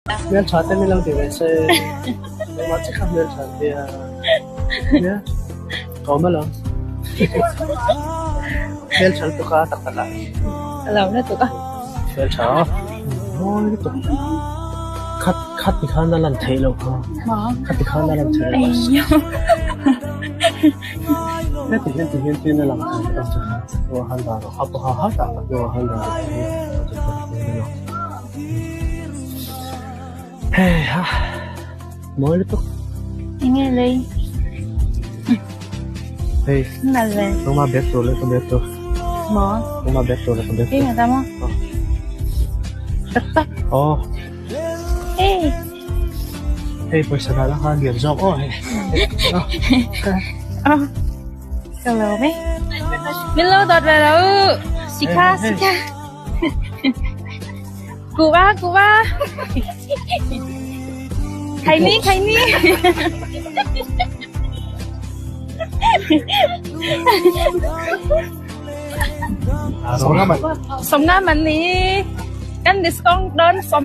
Hmeltha te min lo ti ve se, engmah che kha hmeltha an tia. Nia, ka awm alawm. Hmeltha lutuk a tak tak ah. A lo lutuk a. Hmeltha a, mawi lutuk. Khat khat ti khan a lan theih loh kha. Khat ti khan a lan theih loh. Heti hian ti hian tin a lang thei ang che kha. Ruah han dah rawh, a pawha ha tak tak ruah han dah rawh. Hei ha, mawi lutuk. Enge lei? Hei. Nal ve. Nangma bag tur leh ka bag tur. Maw? Nangma bag tur leh ka bag tur. Eng ta maw? Tak tak. Oh. Hey. Hei pawisa dah la kha lian zawk aw hei. Oh. Ka lo ve. Min lo dawt ve lo. Sikha sikha. Cụ ba, cụ ba. Khaini, khaini. Sawmnga man. Sawmnga man ni. Kan discount dawn sawm.